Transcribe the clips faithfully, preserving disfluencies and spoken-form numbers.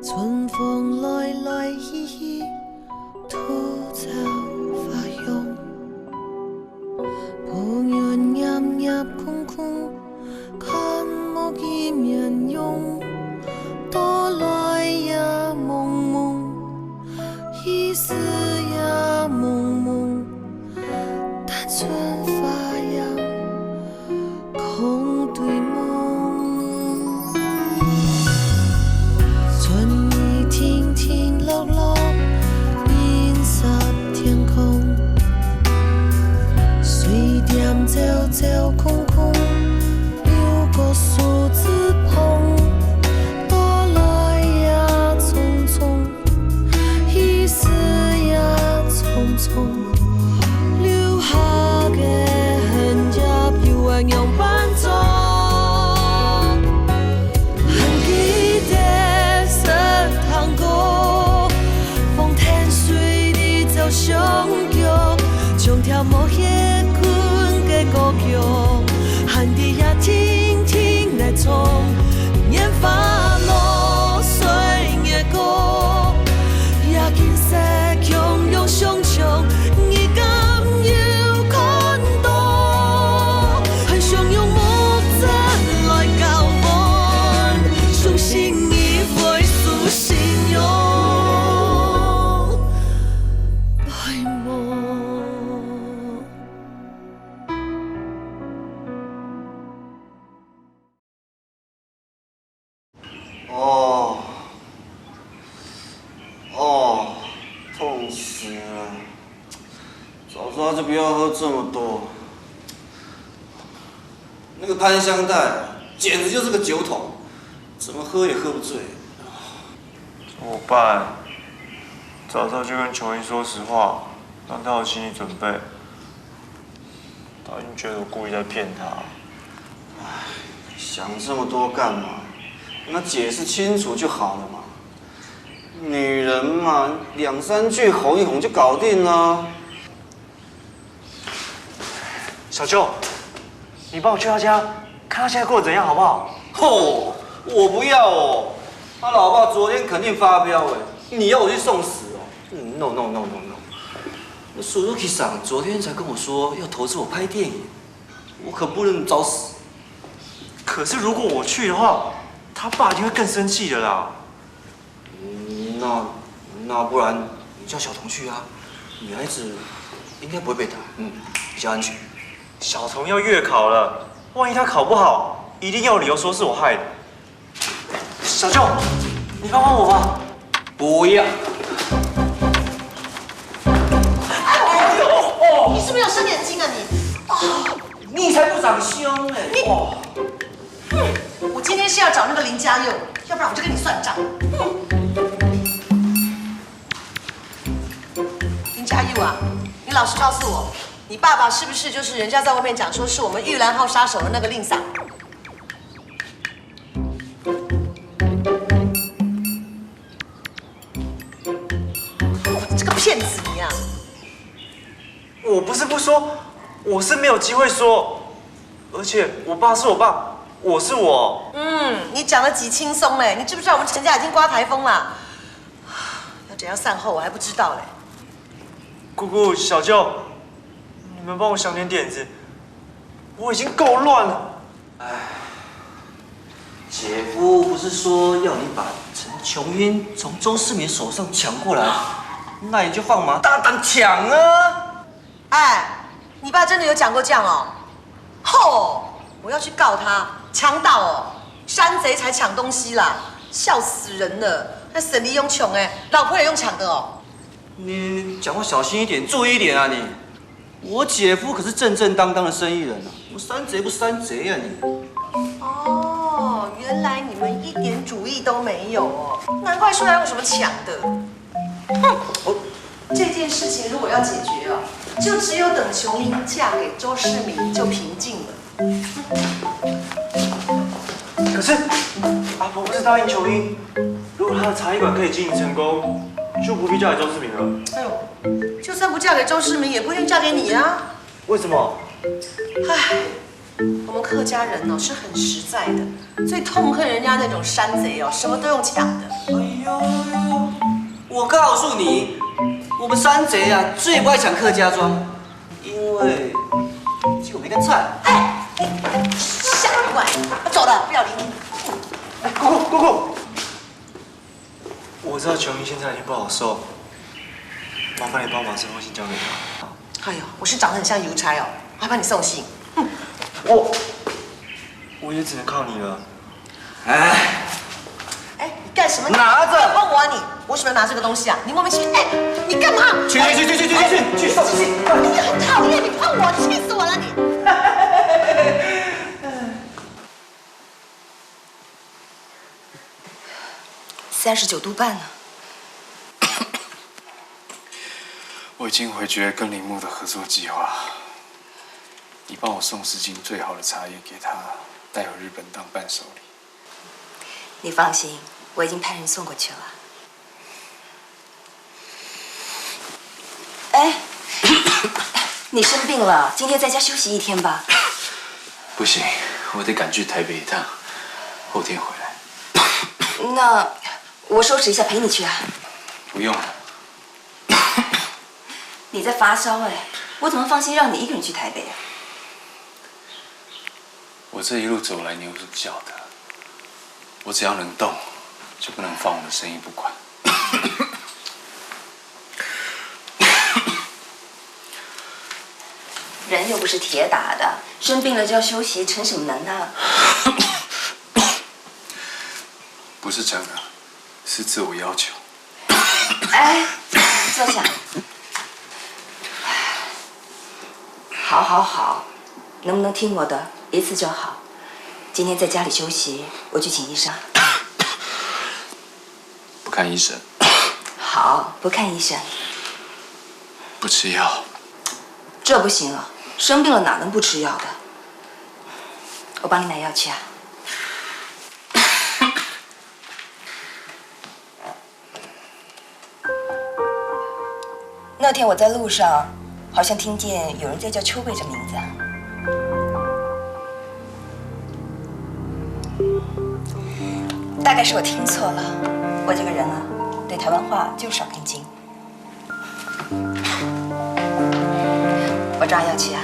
春風來來去去，吐草花香。 布院掩掩空空，看無佢面容。到來也濛濛，去時也濛濛，單純花影，空對夢。春雨停停落落，映濕天空。 水店朝朝空空，流過樹枝旁。到來也匆匆，去時也匆匆，留下个痕跡又愛仰般做？ 還記得食糖果，風天水裡走相逐，像條無歇睏个孤鵙，還在這靜靜來唱，年華流水月光，也景色共樣相像，你敢有看到？ 很想用目汁來交換，相信你會是信仰。愛慕。哦，哦，痛死了！早知道就不要喝这么多。那个潘香袋简直就是个酒桶，怎么喝也喝不醉。怎么办？早知道就跟琼英说实话，让他有心理准备。他一定觉得我故意在骗他。唉，想这么多干嘛？跟他解释清楚就好了嘛。女人嘛，两三句哄一哄就搞定了。小舅，你帮我去他家，看他现在过得怎样，好不好？吼，我不要哦。他老爸昨天肯定发飙哎，你要我去送死哦？嗯，no no no no no。那 Suzuki 桑昨天才跟我说要投资我拍电影，我可不能找死。可是如果我去的话，他爸一定会更生气的啦。嗯，那那不然你叫小童去啊，女孩子应该不会被打，嗯，比较安全。小童要月考了，万一他考不好，一定要有理由说是我害的。 小舅，你帮帮我吧。不要。哎呦，哦，你是不是有生眼睛啊你？哦，你才不长胸呢！你，哦，哼，我今天是要找那个林家佑，要不然我就跟你算账。哼。林家佑啊，你老实告诉我，你爸爸是不是就是人家在外面讲说是我们玉兰号杀手的那个令桑？ 这个骗子你啊！我不是不说，我是没有机会说，而且我爸是我爸，我是我。嗯，你讲得极轻松嘞，你知不知道我们陈家已经刮台风了？要怎样善后我还不知道嘞。姑姑、小舅，你们帮我想点点子，我已经够乱了。 姐夫不是说要你把陈琼英从周世民手上抢过来，那你就放马大胆抢啊！哎，你爸真的有讲过这样哦？吼，我要去告他，强盗哦，山贼才抢东西啦，笑死人了！那生理用抢哎，老婆也用抢的哦。你讲话小心一点，注意一点啊你！ 我姐夫可是正正当当的生意人啊，我山贼不山贼啊你？哦，原来你们一点主意都没有哦，难怪说要用什么抢的。哼，这件事情如果要解决哦，就只有等琼英嫁给周世民就平静了。 可是阿婆不是答应琼英，如果她的茶艺馆可以经营成功，就不必嫁给周世民了。哎呦，就算不嫁给周世民，也不一定嫁给你啊。为什么？唉，我们客家人哦是很实在的，最痛恨人家那种山贼哦，什么都用抢的。哎呦，我告诉你，我们山贼啊，最不爱抢客家庄，因为只有梅干菜。哎，你想歪，我走了，不要理你。哎，姑姑，姑姑，我知道琼英现在已经不好受，麻烦你帮我把这封信交给她。哎呦，我是长得很像邮差哦，还帮你送信。我，我也只能靠你了。哎，哎，你干什么？拿着。你碰我啊你！我为什么要拿这个东西啊？你莫名其妙！哎，你干嘛？去去去去去去去去！你很讨厌，你碰我，气死我了你！三十九度半呢。我已经回绝跟铃木的合作计划。你帮我送《诗经》最好的茶叶给他，带回日本当伴手礼。你放心，我已经派人送过去了。哎，你生病了，今天在家休息一天吧。不行，我得赶去台北一趟，后天回来。那我收拾一下陪你去啊。不用了。你在发烧哎，我怎么放心让你一个人去台北啊？我这一路走来，你有什么叫的？我只要能动，就不能放我的生意不管。人又不是铁打的，生病了就要休息，逞什么能啊？不是逞能，是自我要求。哎，坐下。好好好，能不能听我的，一次就好。今天在家里休息，我去请医生。不看医生。好，不看医生。不吃药。这不行啊，生病了哪能不吃药的？我帮你买药去啊。那天我在路上，好像听见有人在叫秋贝这名字啊。大概是我听错了，我这个人啊，对台湾话就少根筋。我抓药去啊。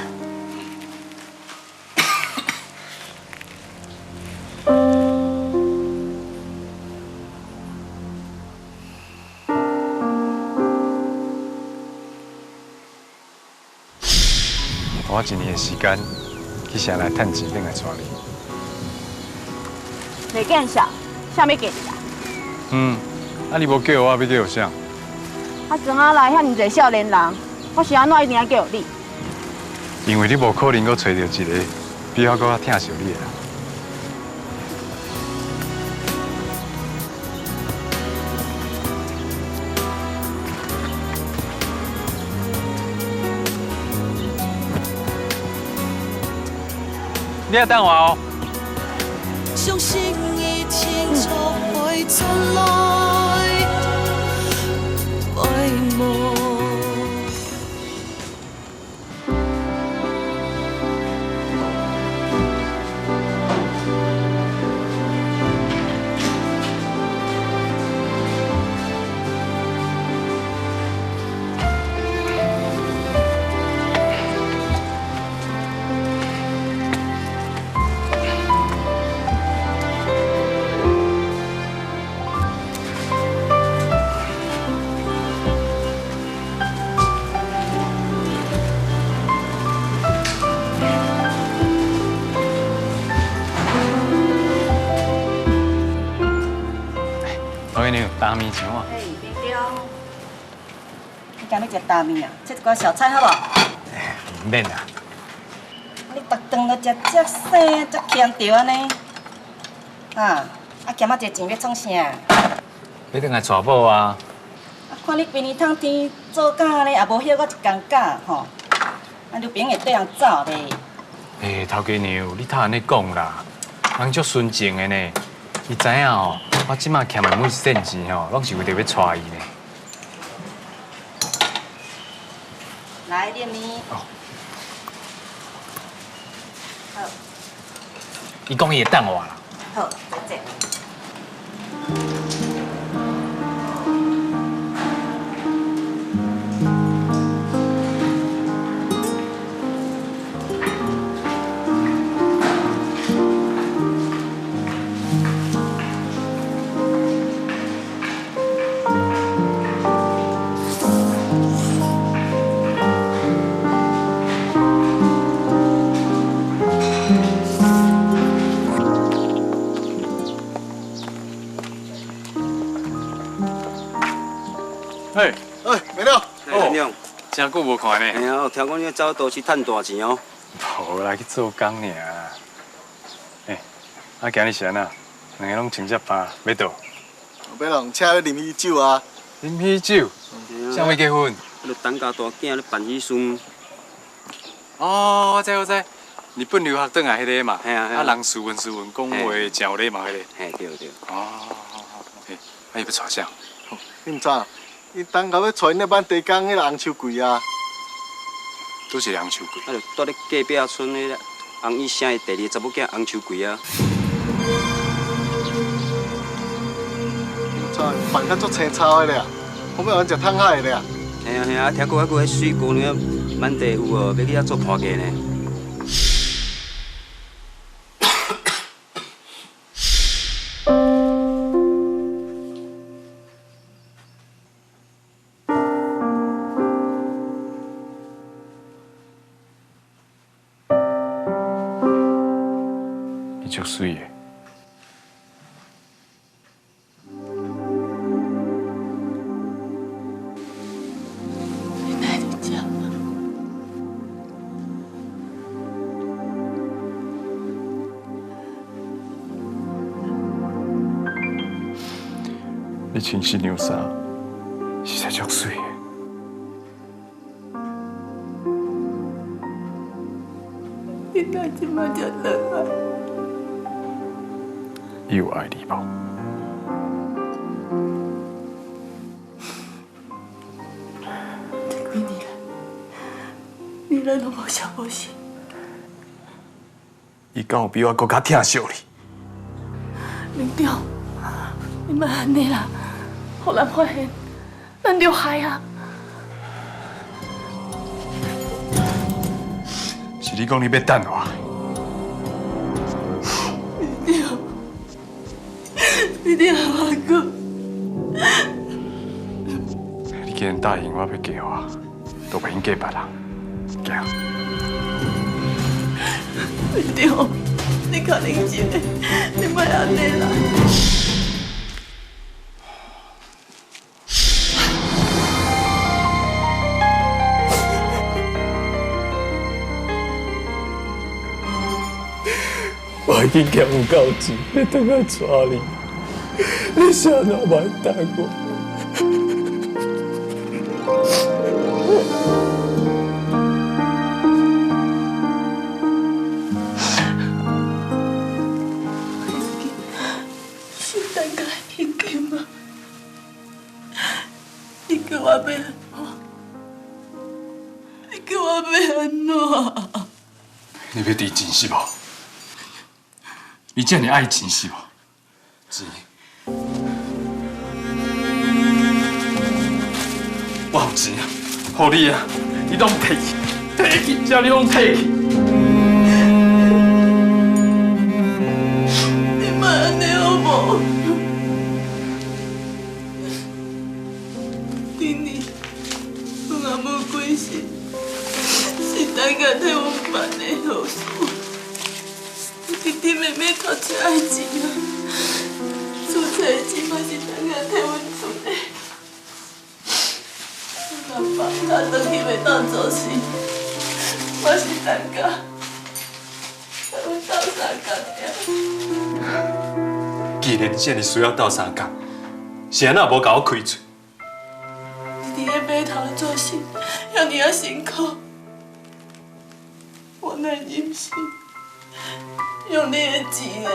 花一年的时间，去城内趁钱，等来带你。袂見笑，啥物價值啊？嗯，啊你無叫我，欲叫啥？啊，庄仔內遐爾濟少年人，我是安怎一定愛叫你？因為你無可能閣揣著一个比我閣較疼惜你的人。 你愛等我哦。相信一切總會轉來，愛慕。 老闆娘，大麵請啊。嘿，你好。你敢欲食大麵啊？切一寡小菜好無？哎，毋免啦。你逐頓都食遮細，遮欠條安尼。啊，啊，減仔濟錢欲創啥？欲轉來娶某啊。啊，看你規年迵天做甲安尼，也無歇我一工假吼。 啊，你朋友對人走咧。欸，頭家娘，你莫安尼講啦，人足純情的呢。你知影吼，我這馬儉的每一仙錢吼，攏是為著欲娶伊呢。來，你的麵。哦。好。伊講伊會等我啦。好，再見。 嘿，哎，明亮。哎，明亮。真久無看呢。哎呀，聽講你走都市趁大錢哦。無啦，去做工爾。哎，啊，今日是按怎？兩个攏穿這衫，欲倒？後壁人請你啉喜酒啊。啉喜酒？嗯。啥物結婚？啊，就陳家大囝咧辦喜事。 哦，我知我知，日本留學轉來迄个嘛。嘿啊，嘿啊。啊，人斯文斯文，講話嘿。真有禮貌迄个。嘿，對對。哦，嘿，啊，伊欲娶啥？你毋知啊？伊等下欲娶恁个滿地工迄个紅秋桂啊。都是紅秋桂。啊，就住咧隔壁村迄个洪醫生的第二个查某囝紅秋桂啊。毋知，扮甲足腥臊的咧。 我欲來食趁海的咧。嘿啊嘿啊，聽講猶閣迄水姑娘滿地有哦，欲去遐做伴計呢。你足媠的。 你哪會佇遮？你穿新娘衫，實在足媠的。 你哪這馬才轉來？伊有愛你無？這幾年來，你來攏無消無息。 伊敢有比我閣較疼惜你？明中，你莫按呢啦，予人發現，咱著害啊！是你講你欲等我？明中，你聽我講。你既然答應我欲嫁我， 都袂用嫁別人。行。明中，你較冷靜咧，你莫按呢啦。我已經儉有夠錢，欲轉來娶你。 你是按怎無愛等我？是等下已經啊，你叫我欲按怎？你叫我欲按怎？你欲提錢是無？ 你遮爾愛錢是無？錢。我有錢啊，予你啊，你攏提去，提去，遮你攏提去。你莫按呢好無？今年阮阿母過身，是大家替阮辦的後事。 弟弟妹妹讀冊愛錢啊，厝內錢嘛是大家替阮出的。阮阿爸若轉去袂當做事，嘛是大家替阮鬥相共爾。既然你遮爾需要鬥相共，是按怎無共我開喙？ 你佇咧碼頭做事，遐爾仔辛苦，我哪忍心用你的錢咧？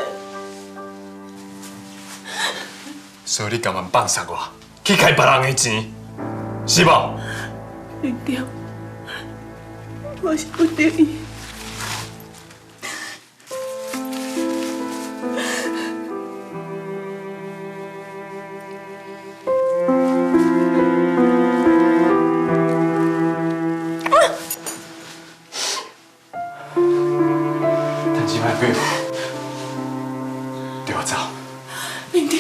所以你甘願放捒我，去開別人的錢，是無？明中，我是不得已。陪我走。明朝，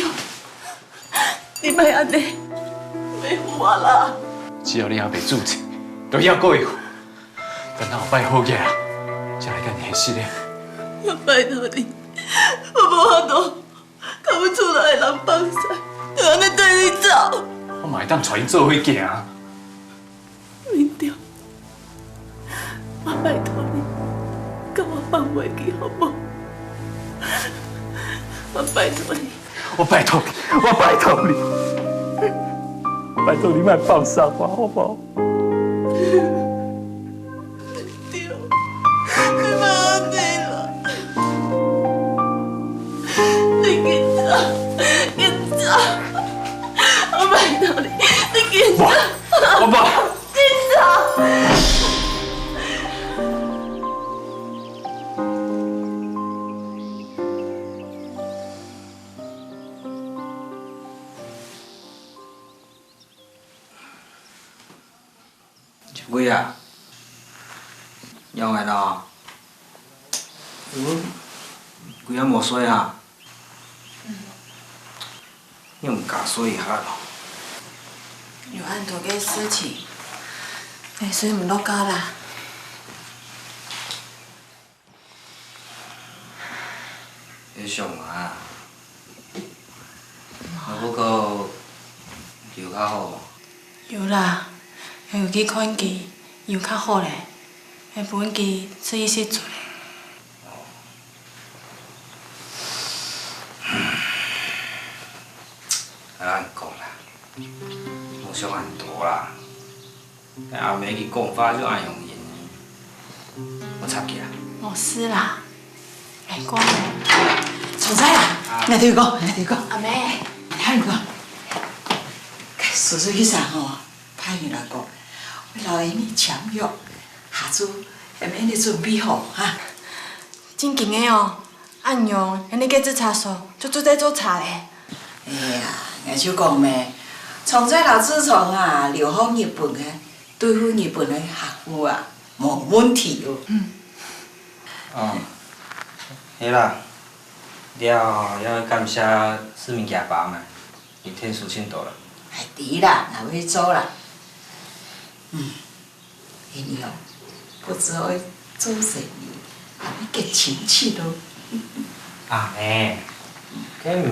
你莫恁呢，袂赴啊啦！只要你猶未注冊，就猶過會赴。等到我拜好額啊，才來佮你核實咧。我拜託你，我無法度 共阮厝內个人放捒，就恁呢綴你走。我嘛會當𤆬𪜶做伙行。明朝，我拜託你，共我放袂記好無？我拜託你。我拜託你，我拜託你，拜託你莫放捒我，好無？ 對，你莫恁呢啦！你緊走，緊走！我拜託你，你緊走！我無，我無。緊走！ 小鬼啊，仰仔咯？嗯，規暗無睡啊？你毋加睡一下咯？有恁多个事情，會睡毋落覺啦。 你想啊，你不過有較好無？有啦，𠊎有去看佢，有較好咧，𠊎分佢食一息仔咧。哦。恁講啦，莫想恁多啦。 阿姆佢講話就恁樣形，莫插佢啊。無事啦，來，過來。常在啊，啊。𠊎同你講，𠊎同你講。阿姆。𠊎同你講，該叔叔佢先吼，派人來講，愛摎阿姆簽約，下晝阿姆你準備好哈。正經个哦，恁樣，𠊎等个製茶所就做得做茶咧。哎呀，𠊎就講咩，常在摎製茶啊，留學日本个， 對付日本个客戶啊，無問題哦。嗯。哦，係啦，了愛感謝市民佢阿爸嘛，佢天數盡多啦。哎，對啦，𠊎會做啦。嗯，阿姆哦，不只會做生意，還會結親戚哦。阿姆，該毋，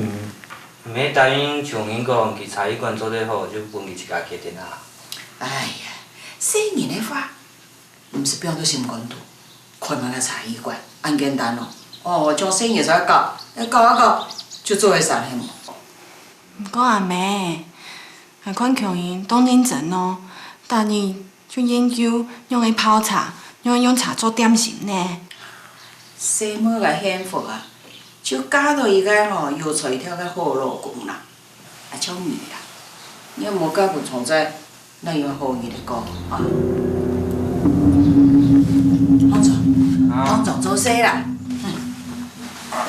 毋係答應像人講，佢茶藝館做得好，就分佢自家決定啊？ 哎呀，細人个話，毋使放到心肝肚，開麼个茶藝館，恁簡單哦。哦，將細人仔教，教啊教，就做會成係無？毋過阿姆，𠊎看強人當認真哦，逐日就研究仰仔泡茶，仰仔用茶做點心呢。細妹个幸福啊，就嫁到一個吼有才調个好老公啦。 啊，像你啦，你也無嫁分常在，哪有好日仔過啊？放鬆，啊。放鬆做事啦。嗯。哎喲，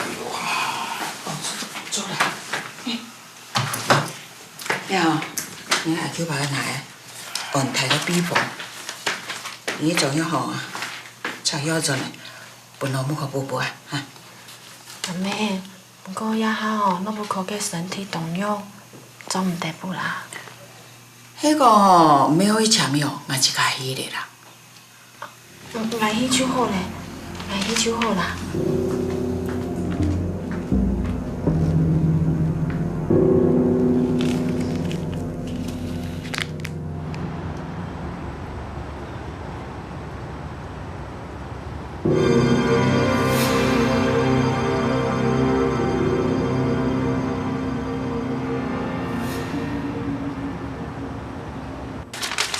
哦，坐，坐啦。哎。呀，你阿舅爸拿來，安排个秘方，你中藥好啊，吃藥轉來，分老母婆補補啊，哈。阿姆， 毋過這下哦，老母婆个身體當弱，做毋得補啦。係講哦，毋係愛簽約，𠊎自家去咧啦。嗯，𠊎去就好咧，𠊎去就好啦。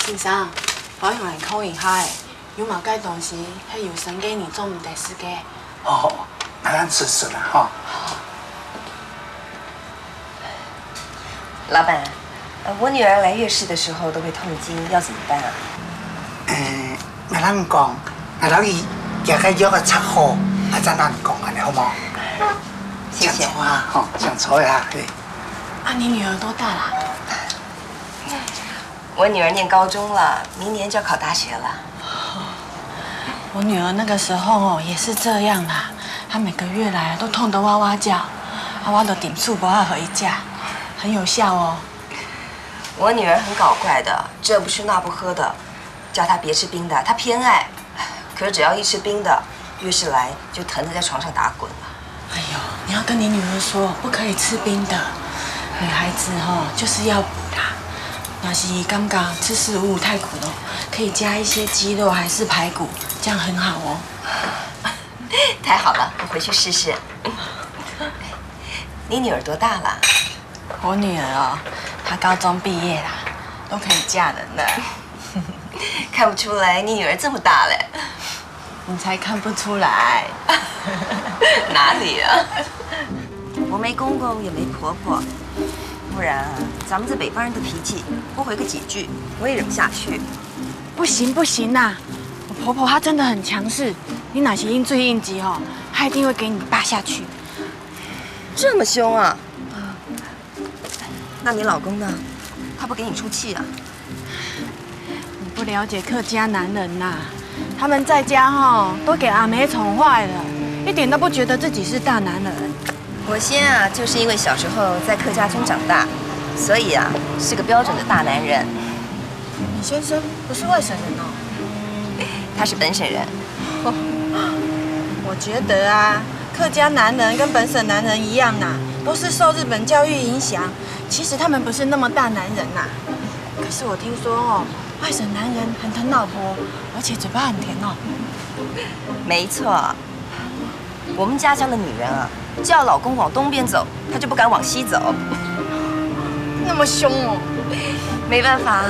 先生，歡迎來看一下仔，有麼个東西係有生个人做毋得食个？哦，𠊎等試試啦，吼。 老闆，呃，我女兒來月事的時候都會痛經，要怎麼辦啊？呃，𠊎摎你講，𠊎摎佢這個藥仔食好，𠊎正摎你講，恁呢好無？謝謝。請坐啊，吼，請坐啊，嘿。啊，你女兒多大啦？我女兒念高中了，明年就要考大學了。 我女兒那個時候哦，也是這樣啦，她每個月來啊，都痛得哇哇叫，啊，我就訂素無仔予伊食，很有效哦。我女儿很搞怪的，这不吃那不喝的，叫她别吃冰的，她偏爱。可是只要一吃冰的，月事来就疼得在床上打滚了。哎呦，你要跟你女儿说，不可以吃冰的。女孩子哈，就是要补啦。要是感觉吃食物太苦了，可以加一些鸡肉还是排骨，这样很好哦。太好了，我回去试试。你女儿多大了？我女儿哦，她高中毕业啦，都可以嫁人了。看不出来你女儿这么大了。你才看不出来。哪里啊？我没公公也没婆婆，不然啊，咱们这北方人的脾气，不回个几句，我也忍不下去。不行不行呐，我婆婆她真的很强势，你若是应对应激吼，她一定会给你扒下去。这么凶啊？那你老公呢？他不给你出气啊？你不了解客家男人呐，他们在家吼都给阿梅宠坏了，一点都不觉得自己是大男人。我先啊，就是因为小时候在客家村长大，所以啊，是个标准的大男人。你先生不是外省人哦？他是本省人。我觉得啊，客家男人跟本省男人一样呐，都是受日本教育影响。其实他们不是那么大男人呐。可是我听说哦，外省男人很疼老婆，而且嘴巴很甜哦。没错，我们家乡的女人啊，叫老公往东边走，她就不敢往西走。那么凶哦。没办法，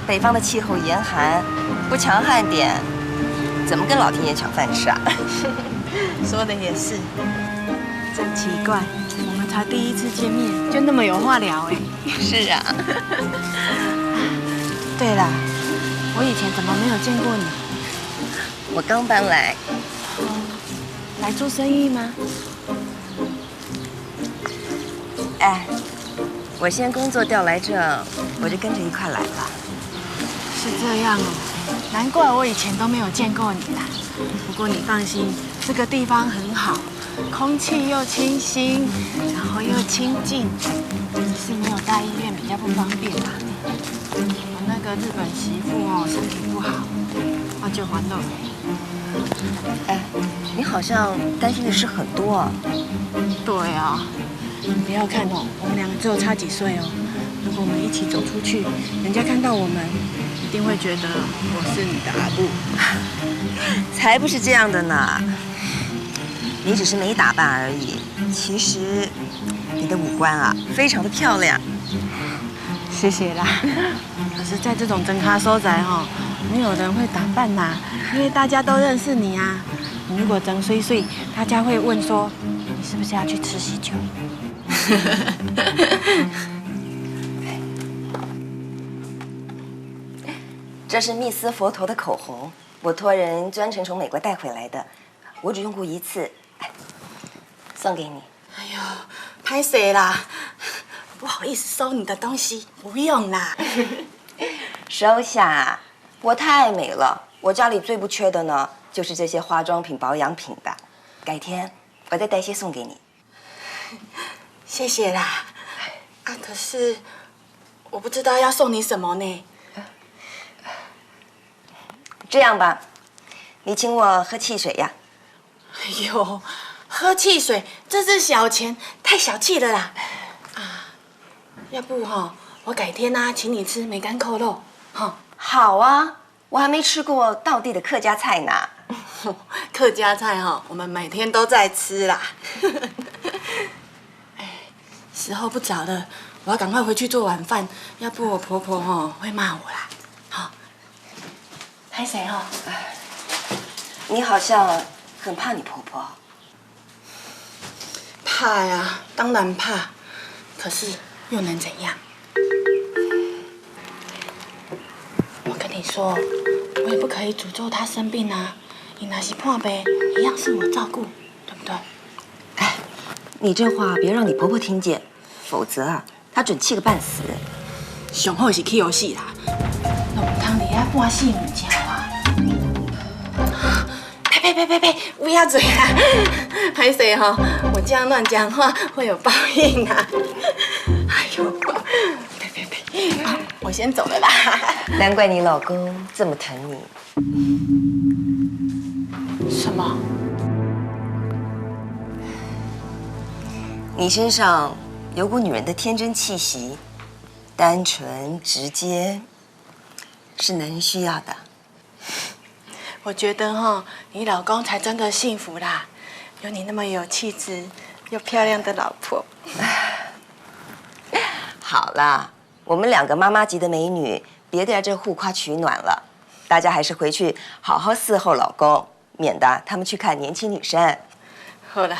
北方的气候严寒，不强悍点，怎么跟老天爷抢饭吃啊？说的也是，真奇怪，我们才第一次见面就那么有话聊哎。是啊。对了，我以前怎么没有见过你？我刚搬来。来做生意吗？哎，我先工作调来这，我就跟着一块来了。是这样哦，难怪我以前都没有见过你啦。不过你放心，这个地方很好，空气又清新，然后又清静，是没有大医院比较不方便啦。我那个日本媳妇哦，身体不好，那就还了。哎，你好像担心的事很多啊。对啊，你不要看哦，我们两个只有差几岁哦。如果我们一起走出去，人家看到我们，一定会觉得我是你的阿布。才不是这样的呢，你只是没打扮而已。其实你的五官啊，非常的漂亮。谢谢啦。可是，在这种庄跤所在吼，没有人会打扮啦，因为大家都认识你啊。你如果装水水，大家会问说，你是不是要去吃喜酒？这是蜜丝佛头的口红，我托人专程从美国带回来的，我只用过一次，哎，送给你。哎呦，拍谁啦？不好意思收你的东西，不用啦。收下，我太美了，我家里最不缺的呢，就是这些化妆品、保养品的。改天我再带些送给你。谢谢啦。啊，可是我不知道要送你什么呢。这样吧，你请我喝汽水呀。哎呦，喝汽水，这是小钱，太小气了啦。啊，要不哈，我改天啊，请你吃梅干扣肉，哈。好啊，我还没吃过道地的客家菜呢。客家菜哈，我们每天都在吃啦。哎，时候不早了，我要赶快回去做晚饭，要不我婆婆哈会骂我啦。好，拍谁哈？你好像很怕你婆婆。怕呀，当然怕，可是又能怎样？我跟你说，我也不可以诅咒她生病啊。你若是破病，一样是我照顾，对不对？哎，你这话别让你婆婆听见，否则啊，她准气个半死。上好是去予死啦，都毋通佇遐半死毋食啊！呸呸呸呸呸，乌鸦嘴啊！拍谁哈？我这样乱讲话会有报应啊！哎呦，别别别，我先走了啦。难怪你老公这么疼你。什么？你身上有股女人的天真气息，单纯直接，是男人需要的。我觉得哈，你老公才真的幸福啦，有你那么有气质又漂亮的老婆。好啦，我们两个妈妈级的美女，别在这互夸取暖了，大家还是回去好好伺候老公，免得他们去看年轻女生。好啦，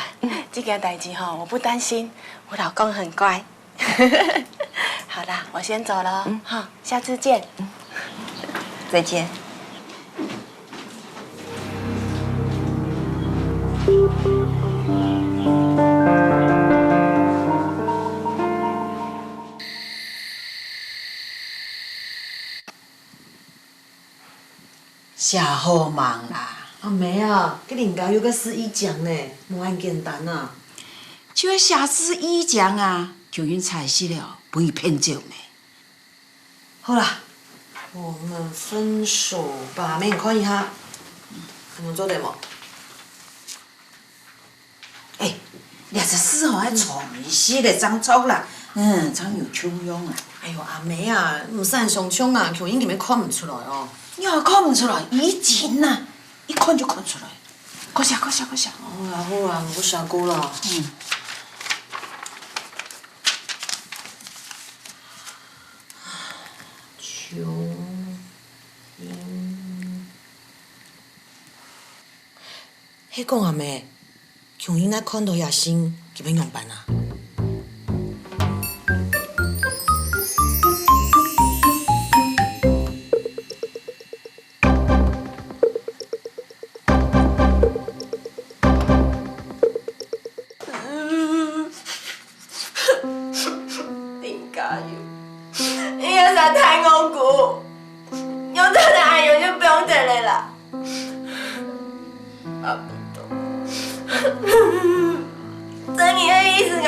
这件代志哈，我不担心，我老公很乖。好啦，我先走了，哈，下次见。再见。寫好吂啦？阿姆啊，該人家有个試衣間呢，無恁簡單啊。就係寫試衣間啊，就用彩色了，分佢騙走呢。好啦，我們分手吧，你看一下，你們做得無？ 哎，這隻字吼，愛重一息咧，正著啦。嗯，正有共樣啊。哎喲，阿姆啊，毋使恁傷重啊，強人根本看毋出來哦。你還看毋出來？已經啊，一看就看出來。過寫，過寫，過寫。好啦，好啦，毋好寫過啦。嗯。重音。 係講阿姆，強人若看到這信，佢會仰般啊？林家佑，你个實在太戇牯，用這个理由就放忒了啦。 阿婆，真个意思，𠊎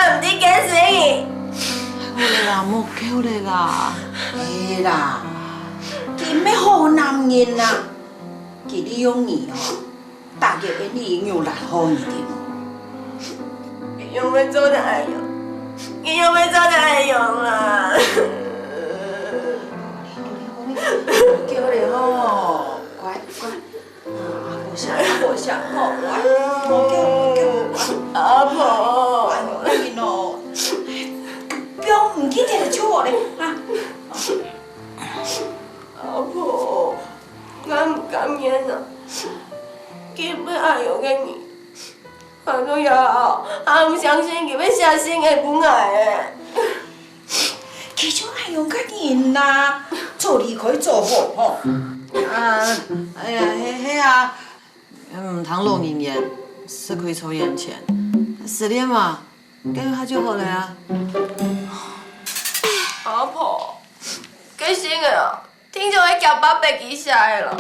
毋知幾時。好了啦，莫噭了啦。係啦，佢毋係好男人啦，佢利用你哦，打擊你，你有懶好你的無？佢仰會做得恁樣？佢仰會做得恁樣啊？好了好了，莫噭了吼，乖乖。 啊，阿婆寫，阿婆寫，吼，乖，莫噭，莫噭，阿婆。哎喲，恁樣哦，放毋記得就好咧，啊。阿婆，𠊎毋甘願啊，佢毋係恁樣个人。 反正也好，𠊎毋相信佢會寫信仔分𠊎个。佢就恁樣个人啦，早離開早好，吼。啊，哎呀，係，係啊，嗯，毋通老人言，食虧在眼前。失戀嘛，該下就好了啊。阿婆，該信仔啊， 定著係厥爸爸佢寫个啦。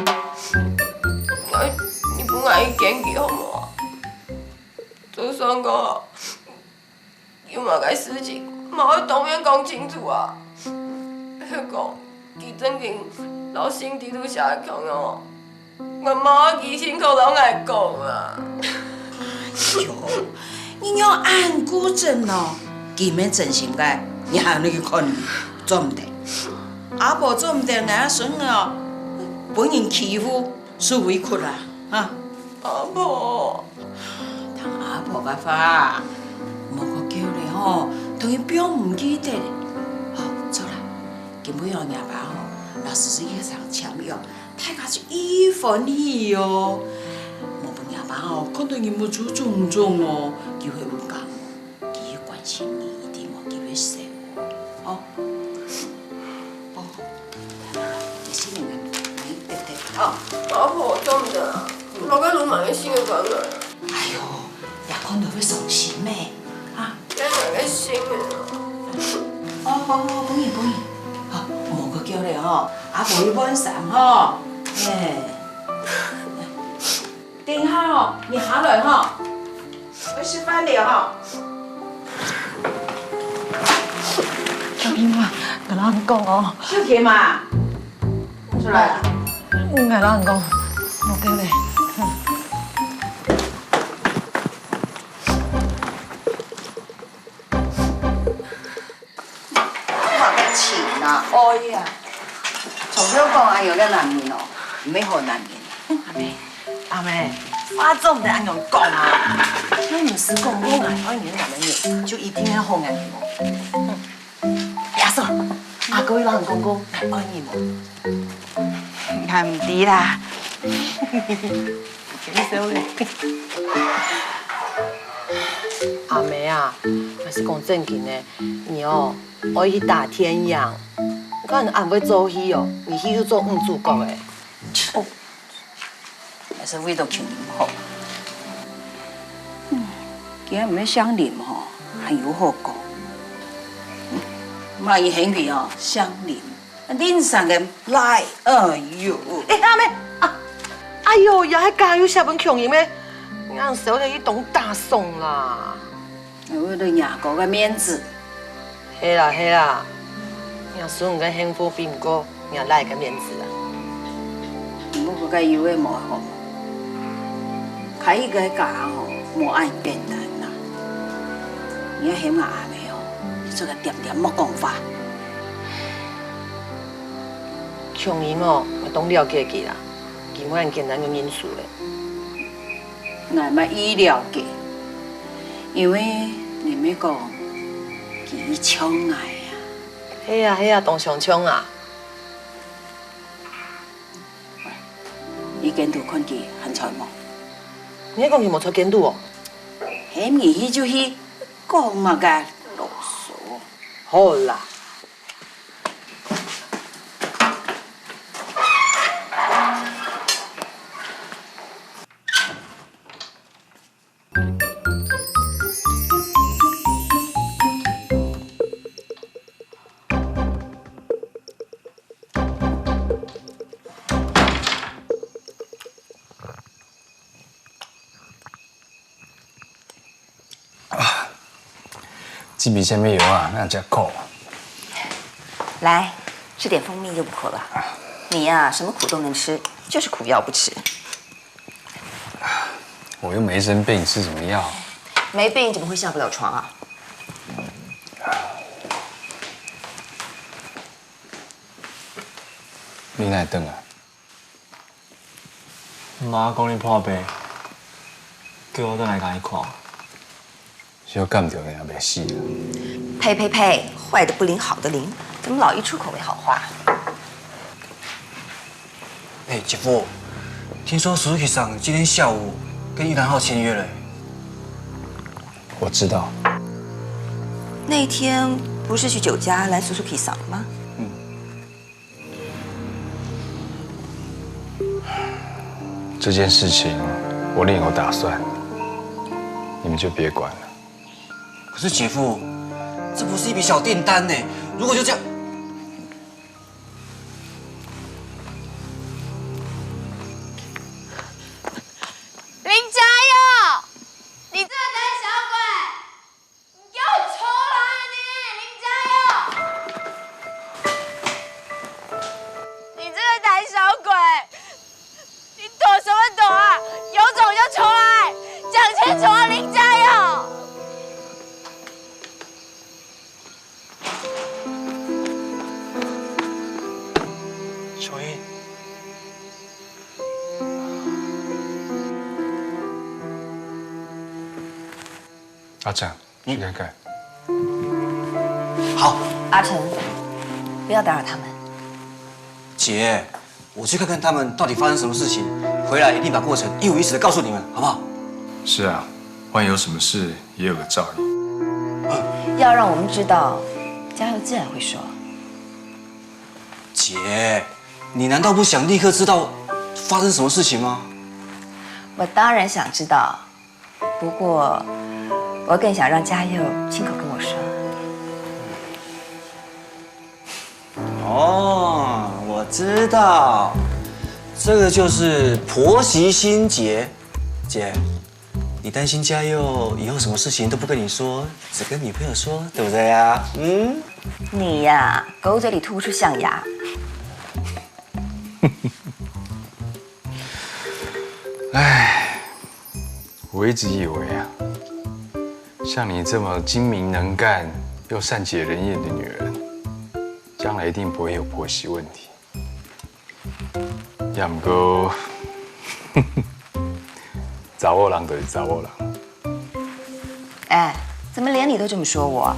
𠊎，你分𠊎一個建議好無啊？就算講有麼个事情，嘛愛當面講清楚啊。係講，佢正經摎信裡肚寫个共樣哦。 𠊎嘛愛佢親口摎𠊎講啊。哎喲，你仰恁固執哦？佢毋係真心个，你還愛去看佢，做毋得。阿婆做毋得，𠊎个孫哦，分人欺負，受委屈啦，哈。阿婆，聽阿婆个話，莫過噭了吼，同佢放毋記得。好，走啦，今晡日哦，若爸吼，摎叔叔先生簽約， 大家就已歡喜哦。莫分若爸哦，看到你目珠腫腫哦，佢會毋甘哦。佢關心你，一定無佢會愁哦。哦，哦，這信仔，你得得哦。阿婆，做毋得啊，莫个羅馬个信仔分𠊎。哎喲，也看到會傷心咩？啊， 該𠊎个信仔啊。哦，哦，哦，分你，分你。好，莫過噭了吼，阿婆去換衫吼。嘿。等一下吼，你下來吼。要食飯了哈。小平啊，𠊎摎你講哦。小平嘛，出來了。𠊎摎你講，莫緊咧。 我个親啊，哎呀，從頭講恁樣个男人哦，毋係好男人。阿妹，阿妹，話做毋得恁樣講啊！又毋係講過𠊎愛你个男人，就一定係好男人哦。哼，阿嫂，阿哥有摎你講過𠊎愛你無？𠊎毋知啦。 阿妹啊，𠊎係講正經个，你哦，愛去打電影。你看恁會做戲哦，你戲就做女主角誒。哦，還係為著窮人好。嗯，既然毋係姓林吼，還有好講。嗯，萬一係佢哦，姓林， 林姓个倈，哎喲！哎，阿妹，啊，哎喲，這下假又寫分窮人咩？𠊎兜小姐一當打爽啦。為了若哥个面子。係啦，係啦，若孫个幸福比毋過若倈个面子啊。毋過該有个無好，開一個家吼，無恁簡單啦。你愛喊𠊎阿妹哦，你做得恬恬莫講話。 窮人哦，𠊎當了解佢啦，佢無恁簡單个人數咧。𠊎嘛已了解，因為你毋係講佢像𠊎啊。係啊，係啊，當相像啊。你今晡看佢還在無？你係講佢無在今晡哦？喊你去就去，講麼个囉嗦。好啦。 這味啥物藥啊，哪遮苦？來，吃點蜂蜜就不苦了。你呀，什麼苦都能吃，就是苦藥不吃。我又沒生病，吃什麼藥？沒病怎麼會下不了床啊？你哪會轉來？ 媽講你破病，叫我轉來共你看。小感冒呢，也袂死啊。呸呸呸，壞的不靈，好的靈，怎麼老一出口沒好話？哎，姐夫，聽說Suzuki桑今天下午跟玉蘭號簽約了。我知道。那天不是去酒家攔Suzuki桑嗎？嗯。 這件事情我另有打算，你們就別管了。可是姐夫，這不是一筆小訂單呢，如果就這樣，林家佑，你這個膽小鬼！ 你給我出來，你林家佑！你這個膽小鬼，你躲什麼躲啊？有種就出來，講清楚啊，林家佑！秋英，阿正， 去看看。好。阿成，不要打擾他們。姐，我去看看他們到底發生什麼事情，回來一定把過程一五一十的告訴你們，好不好？是啊，萬一有什麼事，也有個照應。要讓我們知道，家佑自然會說。姐，你難道不想立刻知道發生什麼事情嗎？我當然想知道， 不過，我更想讓家佑親口跟我說。哦，我知道，這個就是婆媳心結。姐，你担心家佑以后什么事情都不跟你说，只跟女朋友说，对不对啊？嗯？你呀，狗嘴里吐不出象牙。唉，我一直以为啊，像你这么精明能干又善解人意的女人，将来一定不会有婆媳问题。也毋过，查某人就是查某人。哎，怎么连你都这么说我？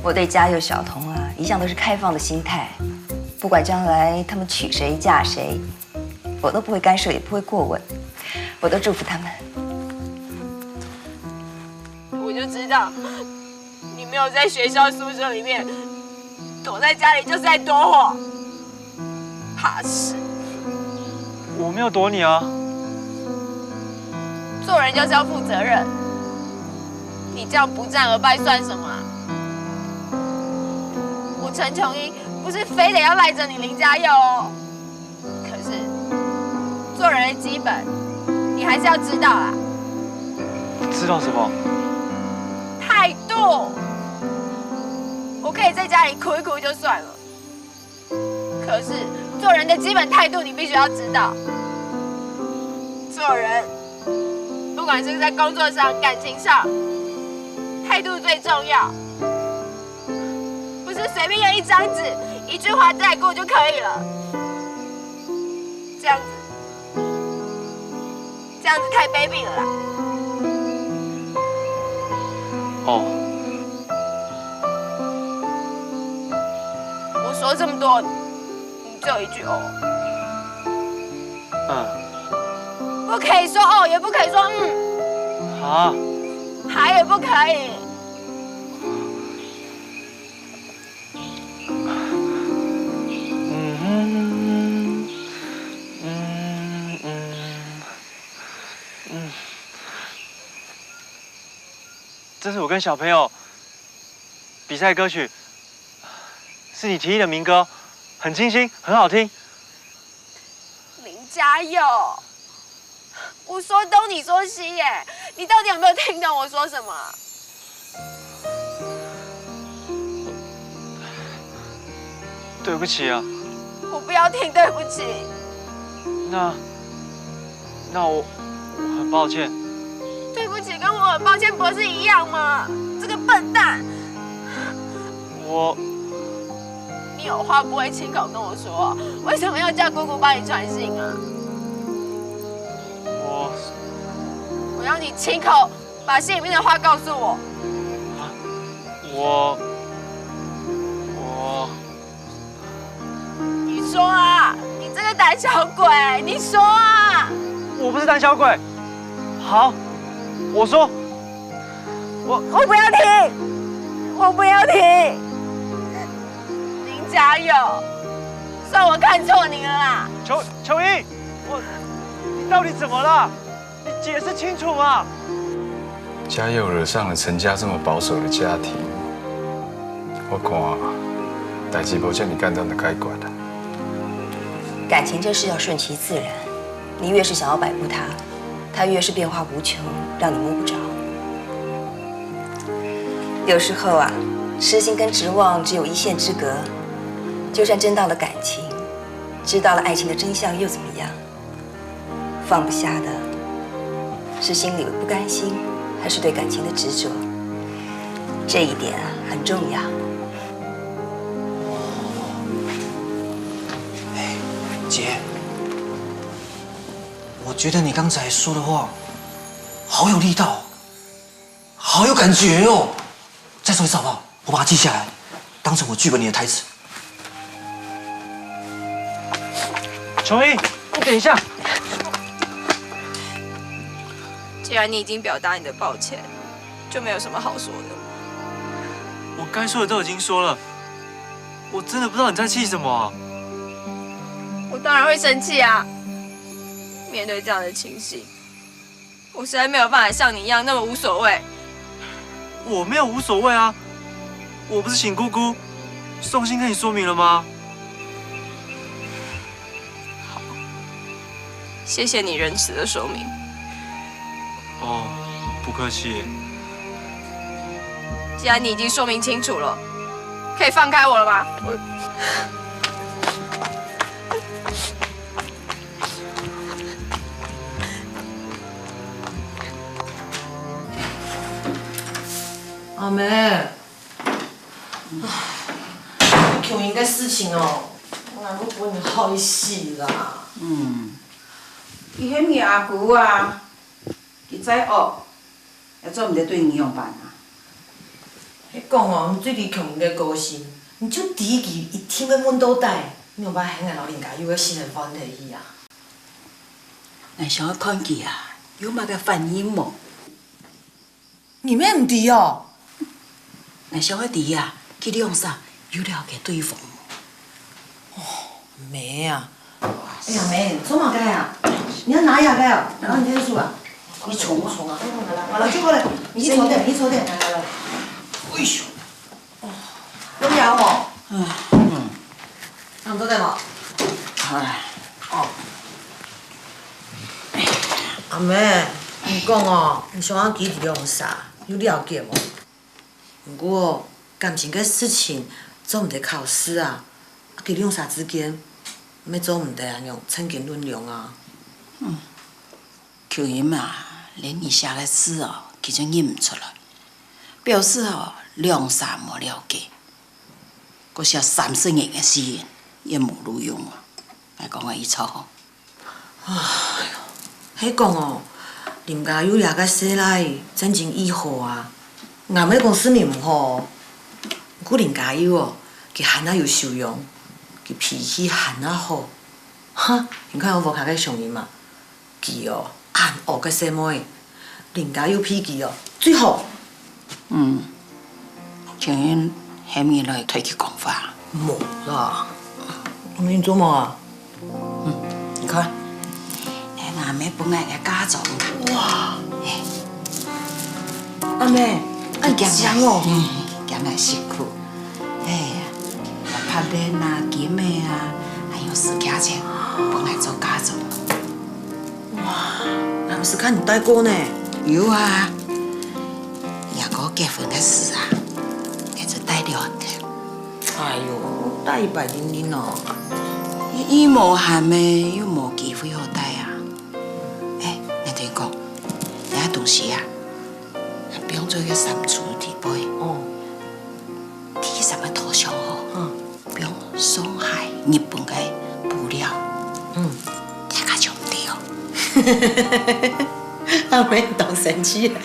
我对家佑、小童啊，一向都是开放的心态，不管将来他们娶谁嫁谁，我都不会干涉，也不会过问，我都祝福他们。我就知道，你没有在学校宿舍里面，躲在家里就是在躲我。怕死！我没有躲你啊。做人就是要负责任，你这样不战而败算什么啊？我陈琼英不是非得要赖着你林家佑哦，可是做人的基本，你还是要知道啊。知道什么？态度。我可以在家里哭一哭就算了。可是做人的基本态度，你必须要知道。做人，不管是在工作上、感情上，态度最重要。不是随便用一张纸、一句话带过就可以了。这样子，这样子太卑鄙了啦。哦。我说这么多，只有一句哦。嗯。不可以说哦，也不可以说嗯。啊。还也不可以。嗯嗯嗯嗯嗯。这是我跟小朋友。 比赛歌曲，是你提议的民歌，很清新，很好听。林家佑，我说东你说西耶，你到底有没有听懂我说什么？对不起啊。我不要听对不起。那，那我，我很抱歉。 对不起，跟我很抱歉不是一样吗？这个笨蛋！我……你有话不会亲口跟我说，为什么要叫姑姑帮你传信啊？我……我要你亲口把信里面的话告诉我。我……我……你说啊，你这个胆小鬼，你说啊！我不是胆小鬼。 好，我说，我我不要听，我不要听。林家佑，算我看错你了啦。琼琼英，我，你到底怎么了？你解释清楚嘛！家佑惹上了陈家这么保守的家庭，我看代志无遮尔简单的解决啊。感情这事要顺其自然，你越是想要摆布他，他越是变化无穷，让你摸不着。有时候啊，痴心跟执望只有一线之隔，就算争到了感情，知道了爱情的真相又怎么样？放不下的是心里的不甘心，还是对感情的执着？这一点啊，很重要。姐。 我觉得你刚才说的话，好有力道，好有感觉哦。再说一次好不好？我把它记下来，当成我剧本里的台词。琼英，你等一下。既然你已经表达你的抱歉，就没有什么好说的。我该说的都已经说了，我真的不知道你在气什么。我当然会生气啊！面对这样的情形，我实在没有办法像你一样那么无所谓。我没有无所谓啊，我不是请姑姑送信跟你说明了吗？谢谢你仁慈的说明。哦，不客气。既然你已经说明清楚了，可以放开我了吗？阿妹，琼英个事情哦，𠊎會分你害死啦。嗯，佢係你阿姑啊，佢再惡，也做毋得對你仰般啊。係講哦，你最知瓊英个個性，你就知佢一定會問到底，你仰般喊𠊎摎林家佑个性仔換忒去啊？𠊎想愛看佢啊，有麼个反應無？ 你乜毋知哦？𠊎想愛知啊，佢兩儕有了解對方無？哦，妹啊！哎呀，妹，做麼个啊？你要拿藥个啊？然後你先說啊。你衝啊！衝啊！好了，就過來，你去坐點，你去坐點。哎呦！ 有了吼。嗯。差不多了吼。哎。哦。阿妹，你講哦，你想愛知佢兩儕，有了解無？毋過感情个事情做毋得考試啊，佢兩儕之間，乜做毋得恁樣稱斤論兩啊。嗯。 秋英啊，連你寫个字哦，佢就認毋出來，表示哦，兩儕無了解。過寫三十年个字，也無路用啊！𠊎講个有錯吼？哎喲，係講哦，林家佑這个細賴正經異好啊！𠊎毋係講事情毋好哦，毋過林家佑哦，佢還較有修養，佢脾氣還較好。哈，你看𠊎屋下个松英嘛， 佢哦，恁惡个細妹，林家佑比佢哦最好。嗯，請你喊佢來替佢講話。無啦，你做麼啊？嗯，你看，係阿姆分𠊎个嫁妝。哇！阿姆，恁靚哦！嗯，驚𠊎辛苦。哎呀，白翎啊，金仔啊，還有私家錢，分𠊎做嫁妝。 哇，𠊎毋識看你戴過呢。有啊，若哥結婚个時啊，𠊎就戴兩條。哎喲，戴一擺定定哦。佢無閒咩，又無機會好戴啊。哎，𠊎同你講，這東西啊，放在該衫櫥底背。哦。第三个拖箱哦。嗯。 用上海、日本个布料，嗯，這下就毋對哦。阿姆當生氣，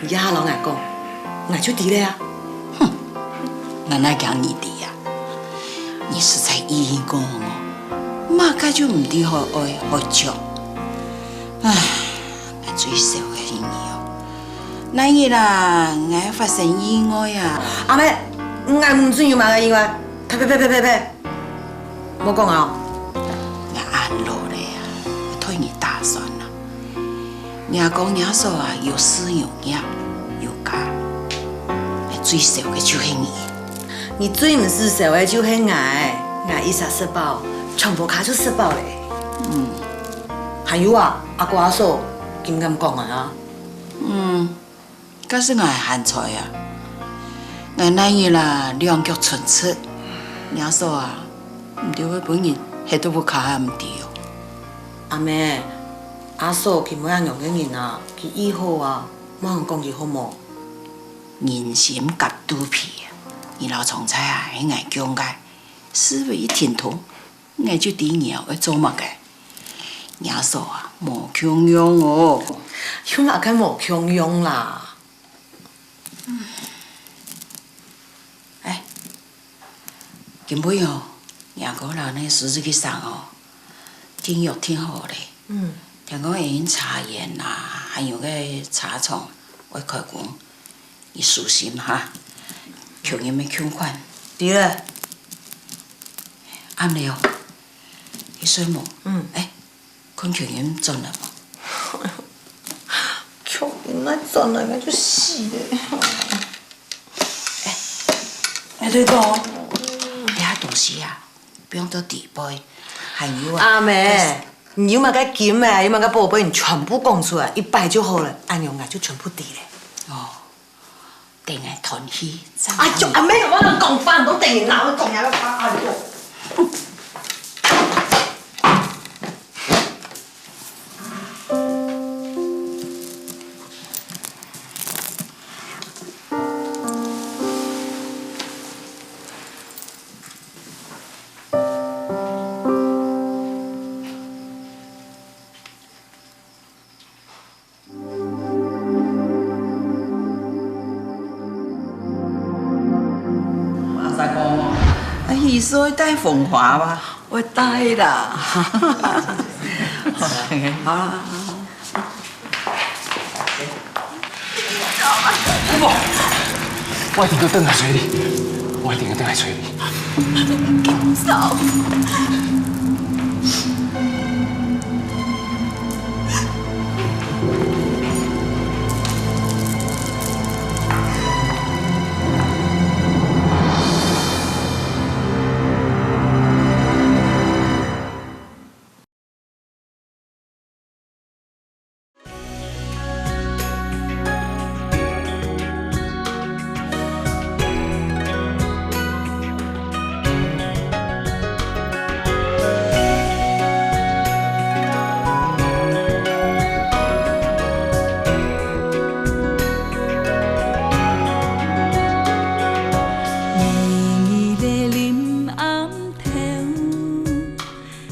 你這下摎𠊎講，𠊎就知了啊。哼，𠊎哪驚你知啊？你實在已經講哦，麼个就毋知好愛好著。唉，𠊎最愁个係你哦。 哪日啦，𠊎發生意外啊！阿姆，𠊎毋准有麼个意外！呸呸呸呸呸呸！莫講啊！𠊎恁老了啊，愛替你打算啊！若哥若嫂啊，有事有業有家，𠊎最愁个就係你。你最毋使愁个就係𠊎，𠊎一儕食飽，全屋下就食飽了。嗯。還有啊，阿哥阿嫂，敢敢講𠊎啊？ 嗯，該係𠊎个閒財啊！𠊎哪日啦，兩腳伸直，若嫂啊，毋知會分人㧒到屋下也毋知哦。阿姆，阿嫂佢毋係恁樣个人啊，佢異好啊，莫恁樣講佢好無？人心隔肚皮，你摎長財啊，係𠊎降个，思維一停動， 𠊎就知你愛做麼个。若嫂啊，無共樣哦。有麼个無共樣啦？哎，今晡日哦，若哥摎你叔叔佢三儕哦，訂藥訂好了。嗯。聽講已經茶園啦，還有个茶廠愛開工。 你小心哈，窮人个窮款。知了。暗了哦，你睡無？嗯。哎，看窮人轉來無？窮人若轉來，𠊎就死了。哎，哎，對講，這下東西啊，放到底背，還有啊。阿姆，你有麼个金仔，有麼个寶貝，你全部講出來，一擺就好了，恁樣𠊎就全部知了。哦，等𠊎斷氣，正哎喲，阿妹，我能講話，都等你拿，我講呀，哎喲。 阿三哥，啊，你說帶紅花吧？我帶啦。好啦，好啦。我一定愛轉來揣你，我一定愛轉來揣你。 你的臨暗頭，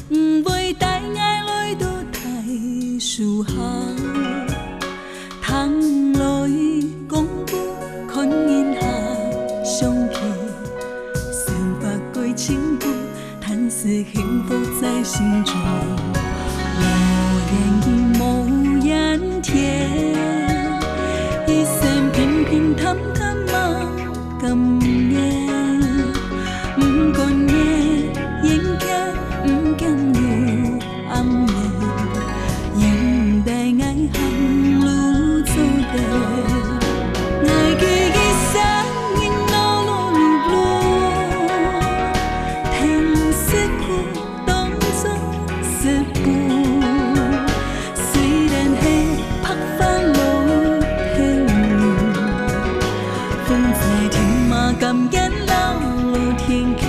毋會帶𠊎來到大樹下，聽來講古，看人下象棋，想發過情歌，但是幸福在心中。無言雨，無言天，一生平平淡淡嘛。 甘願，毋管夜，煙強，毋驚有暗暝，引帶𠊎行路做得。𠊎記得生日路路路，聽說過 當作食補。雖然係白髮老頭，風吹天馬甘願流落田坵。